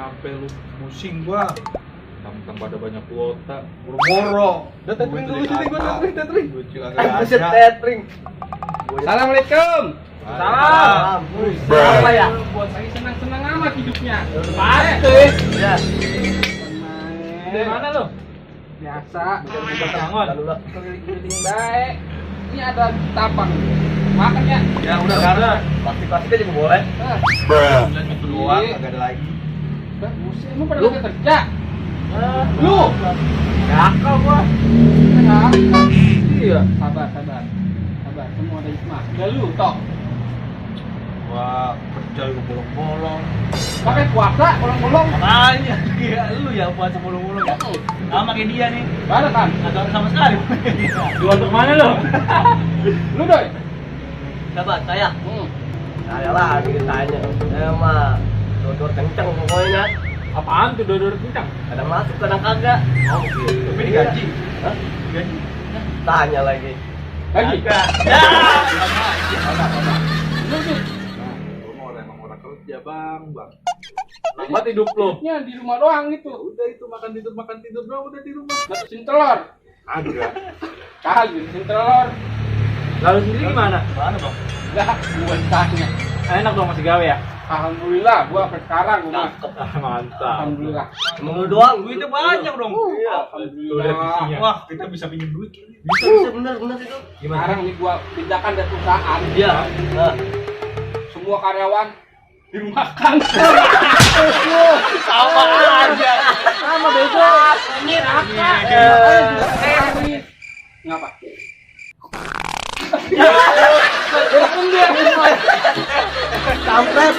sampai lu pusing gua. Tambah ada banyak kuota. Boro-boro. Udah tethering dulu syuting gua tethering. Buset tethering. Assalamualaikum. Salam. Apa ya? Buat saya senang-senang amat hidupnya. Pasti. Ya. Dari mana lo? Biasa. Bukan Rangon. Keliling-keliling baik. Ini ada tapang. Makan ya? Ya udah karena Plastik aja juga boleh. bulan itu doang Iya. kagak ada lagi. Buset, emang pada lagi kerja? Lu? Kakak gua. Iya. Sabar. Semua ada hikmah. Ya lu, tok. Wah, kerja lu bolong-bolong. Pakai puasa, bolong-bolong. Makanya kira lu yang puasa bolong-bolong ya. Sama kayak dia nih. Mana kan? Enggak tahu sama sekali. Jual ke mana lo? Lu doi? Coba saya. Saya lah ditanya. Saya mah dodor kenceng pokoknya. Apaan tuh dodor kencang? Kadang masuk, kadang kagak. Oh, gitu. Tapi digaji. Hah? Digaji. Tanya lagi. Lagi? Kagak. Ya. Lu tuh Lu mau emang orang kerja, Bang. buat hidup lo. Ya di rumah doang gitu. Udah itu makan tidur doang udah di rumah. Batasin telur. Agak. Kagak batasin telur. Lalu sendiri gimana? Mana, Bang? Lah, gua tanya. Enak dong masih gawe ya? Alhamdulillah, gua sampai sekarang gua. Mantap. Alhamdulillah. Emang lu doang. Duitnya banyak dong. Iya. Alhamdulillah. Wah, kita bisa pinjam duit. Bisa bener itu. Sekarang nih gua pindahkan dari perusahaan. Iya. Nah. Semua karyawan dirumahkan. Sama aja. Sama bego. Ini raka. Ngapa? Kampret.